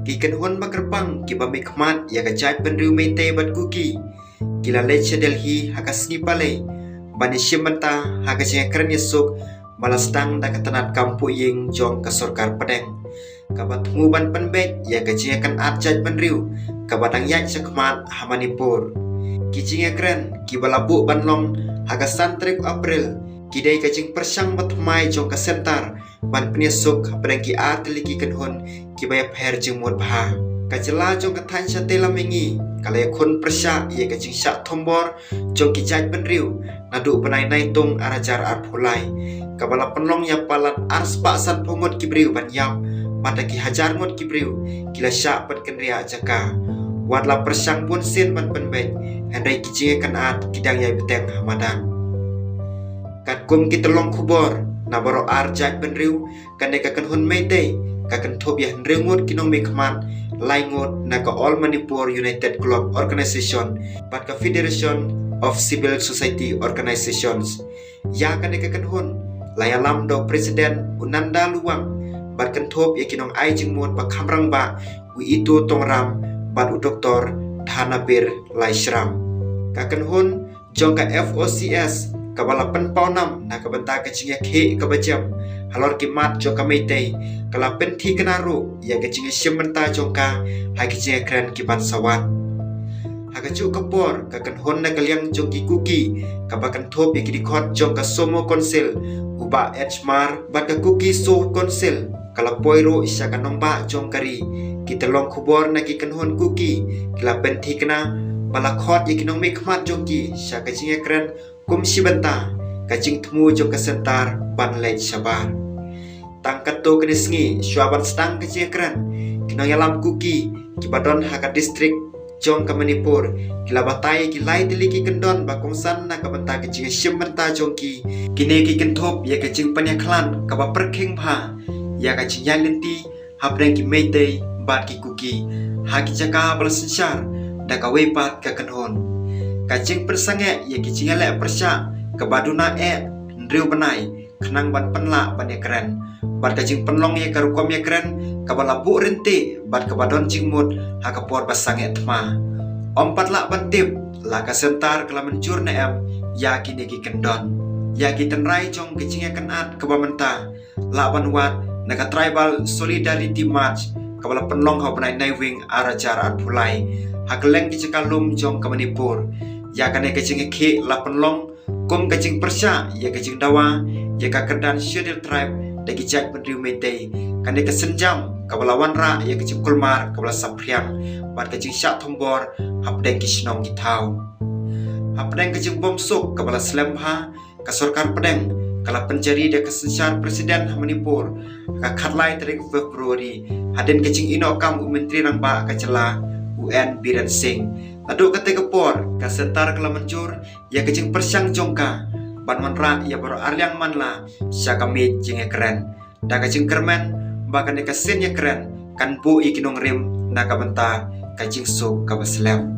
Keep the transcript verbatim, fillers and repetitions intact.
Ki kynhun ba kyrpang kiba mihkhmat ïa ka jaitbynriew Meitei bad Kuki ki la leit sha Delhi ha ka sngi Palei ban ïashim bynta ha ka jingïakren ïasuk ba la sdang da ka tnat kam phuh ïing jong ka sorkar pdeng, kaba thmu ban pynbeit ïa ka jingïakynad jaitbynriew kaba dang ïaid shakhmat ha Manipur. Ki jingïakren kiba la buh ban long ha ka san tarik April ki dei ka jingpyrshang bathymmai jong ka Centre ban pynïasuk hapdeng ki ar tylli ki kynhun kiba ïapher jingmut bha. Ka jylla jong ka thaiñ shatei lam mihngi ka la ïakhun pyrshah ïa ka jingshah thombor jong ki jaitbynriew naduh bnai Naitung ar hajar arphew lai, kaba la pynlong ïa palat ar spah sanphew ngut ki briew ban ïap bad da ki hajar ngut ki briew ki la shah pynkynriah jaka. Wat la pyrshang bunsien ban pynbeit, hynrei ki jingïakynad ki dang ïai bteng ha madan. Katkum ki tyllong khubor na baroh ar jaitbynriew, kane ka kynhun Meitei ka kynthup ïa hynriew ngut ki nongmihkhmat, lai ngut na ka All Manipur United Club Organisation bad ka Federation of Civil Society Organizations. Ïa kane ka kynhun la ïalam da u President u Nanda Luwang bad kynthup ïa ki nongai jingmut ba kham rangbah, u Ito Tongram bad u Doktor Dhanabir Laishram. Ka kynhun jong ka F O C S kaba la pynpaw nam na ka bynta ka jingïakhih kaba jem halor ki mat jong ka Meitei ka la pynthikna ruh ïa ka jingïashim bynta jong ka ha ki jingïakren ki ban sa wan. Ha kajuh ka por, ka kynhun na ka liang jong ki Kuki kaba kynthup ïa ki dkhot jong ka Somo Council, u Bah H Mar, bad ka Kuki Soul Council ka la poi ruh sha ka nongbah jong ka ri. Ki tyllong khubor na ki kynhun Kuki ki la pynthikna ba la khot ïa ki nongmihkhmat jong ki sha ka jingïakren kum shi bynta ka jingthmu jong ka Centre ban leit shabar. Tang katto katne sngi shuwa ban sdang ka jingïakren, ki nongïalam Kuki kiba don ha ka distrik jong ka Manipur ki la batai ïa ki lai tylli ki kyndon ba kongsan na ka bynta ka jingïashim bynta jong ki. Kine ki kynthup ïa ka jingpynïakhlad kaba pyrkhing bha ïa ka jingïaid lynti hapdeng ki Meitei bad ki Kuki ha ki jaka ba la synshar da kawei pat ka kynhun. Ka jingpynsangeh ïa ki jingïaleh pyrshah kaba duna eh hynriew bnai khnang ban pynlah ban ïakren, bad ka jingpynlong ïa ka rukom ïakren kaba la buh ryntih bad kaba don jingmut ha ka por ba sangeh thma. Ym pat lah ban tip la ka Centre ka la mynjur ne em ïa kine ki kyndon. Ïa ki tynrai jong ka jingïakynad kaba mynta lah ban wad na ka Tribal Solidarity March kaba la pynlong ha u bnai Naiwieng ar hajar arphew lai ha kylleng ki jaka lum jong ka Manipur. Ïa kane ka jingïakhih la pynlong kum ka jingpyrshah ïa ka jingdawa ïa ka kyrdan Scheduled Tribe da ki jaitbynriew Meitei. Kane ka sienjam kaba la wanrah ïa ka jingkulmar kaba la saphriang bad ka jingshah thombor hapdeng ki shnong ki thaw. Hapdeng ka jingbymsuk kaba la slem bha, ka sorkar pdeng ka la pynjari da ka synshar President ha Manipur ha ka khatlai tarik February, hadien ka jingïehnoh kam u Myntri Rangbah ka jylla, u N Biren Singh. Naduh katei ka por, ka Centre ka la mynjur ïa ka jingpyrshang jong ka ban wanrah ïa baroh arliang manla sha ka miej jingïakren, da ka jingkyrmen ba kane ka sien ïakren kan buh ïa ki nongrim na ka bynta ka jingsuk kaba slem.